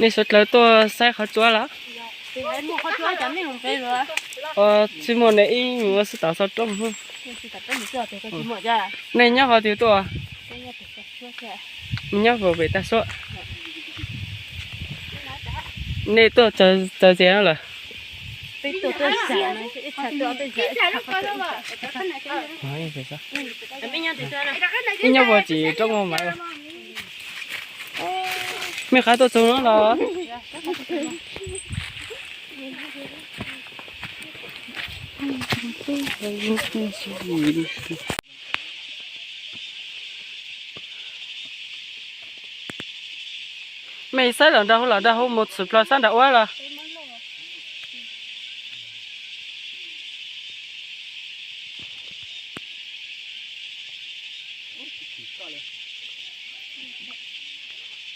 Nej suav dlawg tuaj saib qhov tsua los? Tsis muaj ne, ib mus ua xwb tau xov rooj. Nej nyob qhov twg tuaj? Nej nyob puag pem tag suab. Nej tuaj txawg txias lawm? Ib nyob puag tim roob Maiv. Mej qab tuaj txug no los? Mej saib los nrag hauv, los nrag hauv mus txhwm plho sab nram ua los?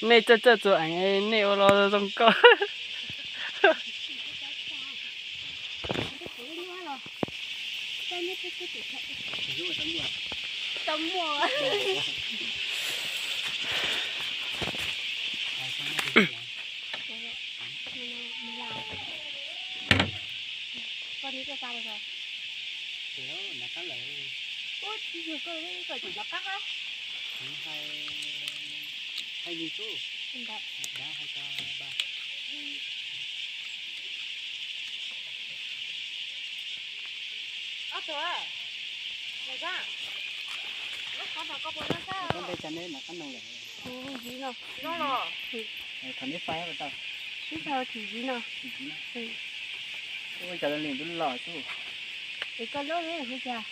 Nej txawj txawj txuas eev, nej ua los zoo nkauj. Thaum neb fai tau, ib fai thim ziv no, ua cov li ntu los xwb. Es koj lub hu cas?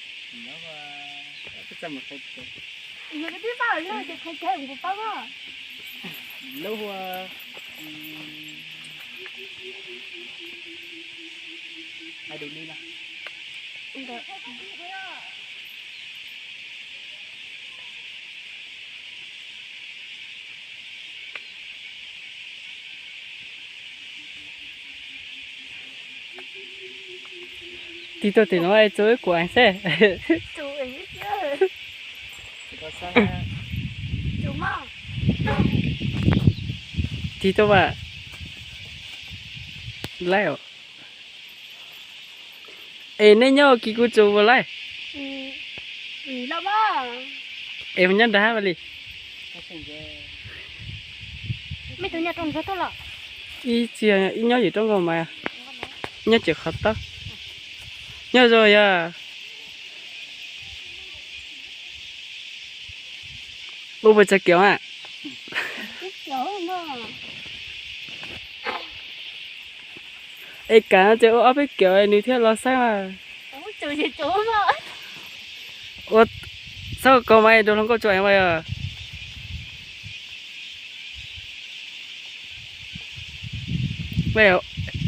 Lub hu, hais dub li no. Tig tuaj tim no es txug ib kuv eev xwb. Tig tuaj mas laib os. Es neb nyob ua ke kuv tsuas ua laib. Es mus nyob nrag hab li. Ib txhia ib nyob yim roob nkauj mas, nyob tsev qhov tawb, nyob zoo yog. Ua puas tsawg kiaum a? Es kav no ces ua ob peb kiaum nws thiaj los saib mas. Ua txhob kov mas nrug hluas nkauj tsuas eev mas yog.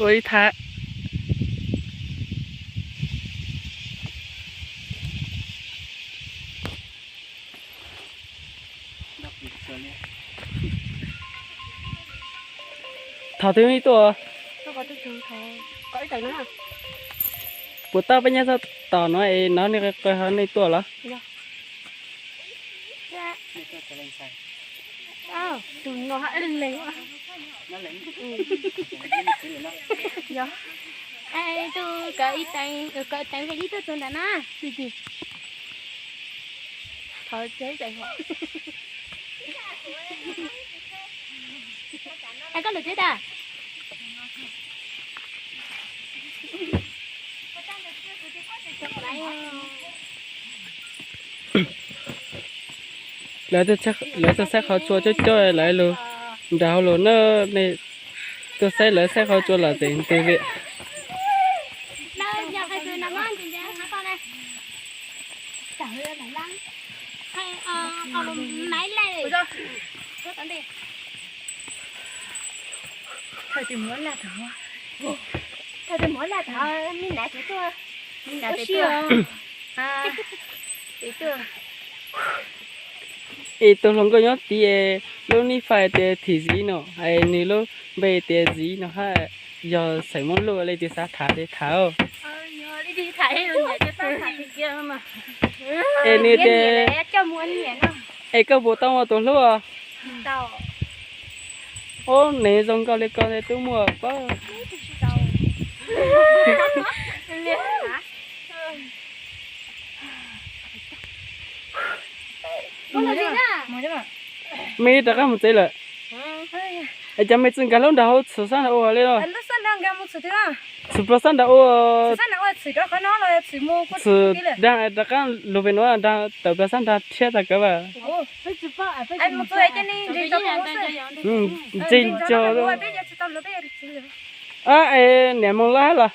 Ua ib thab. Thaum twg nej tuaj? Puas tab peb nyob txog tom no es nov nej qw ho nej tuaj los? Tus no lees. Tus kov teev ve lib tuaj txog ntawm na. Thov tsev tseem hov. Koj lwm tsev tas. Lawv tuaj saib qhov tsua coob coob, lawv lug nrag hauv lug na, tuaj saib lawv saib qhov tsua los tseem ntws li. Thaum twg muab laj thaum, thaum twg muab laj thaum me nav tsev tuaj, me nav tsev tuaj. Es tus hluas nkauj nyob tid es lub nij fais tias Thim Ziv no, es nws lub npe tias Ziv no hab, yog xeem Moob Luj li tis xav tham ces tham. Es nws tias, es koj puas tau muaj tus hlub os? Ub, nev zoo nkauj li ko twb muaj pob. Mej rov qab mus tsev lawm. Es cas mej tsis nkag lub nram hauv txhwm sab nram ua li los? Txhwm plaws sab nram ua. Txhwm dag rov qab lug pem nuav dag tawm plaws sab nrag thiab tag kawg vas. Ntseeg cog. Es niam moog lawm hab los?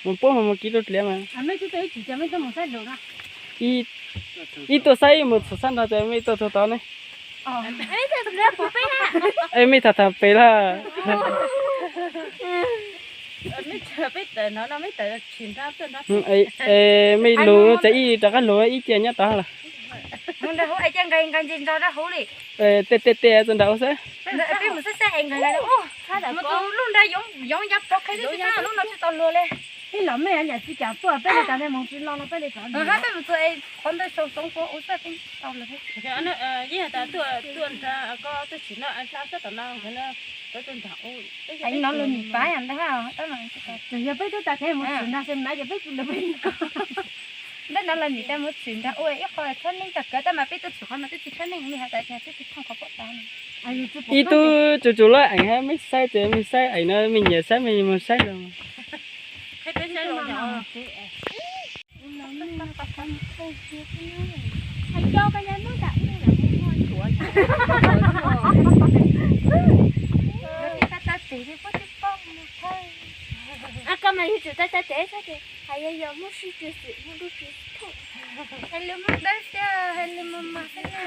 Moog puab moog kiv rau dliav mas. Ib tuaj saib ib mus txhwm sab nrag ces mej tuaj txug tod ne. Es mej tham tham pem lawm. Es mej lug ces ib rov qab lug ib ce nyob tod lawm. Tej tej tej txug nram ua xwb. Yog peb tub tas kev mus txhwm nrag xwb mas yog peb tub lawv peb ko. Ntawm no los nim tas mus txhwm nrag ua ib qho tshab neej tag kawg tab mas peb tuaj txhwm qhov no twb tsis tshab neej li has tas twb tsis thooj qhov pom tas. Ib tug tsum tsum lawm eem hab mej saib ces mej saib eem no mej nyiam saib mej mus saib los. Koj mas yog tsum tab tab tes txhob ces hais yog yog muaj sij tsw xwm muaj ntuj tsw thooj. Hais lus muaj dawb xwb hais lus mas mas xwb na.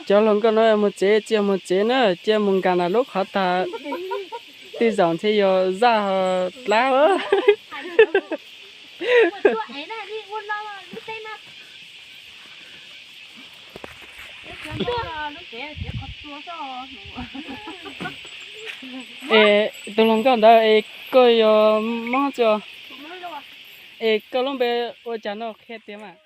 Cov hluas nkauj no mus tsev, cia mus tsev na, cia mus nkag nram lub qhov tag, tej zaum ntshe yog zaj dlab. Es tus hluas nkauj ntawd es koj yog Hmoob tsi? Es koj lub npe ua cas no qhia tiag mas?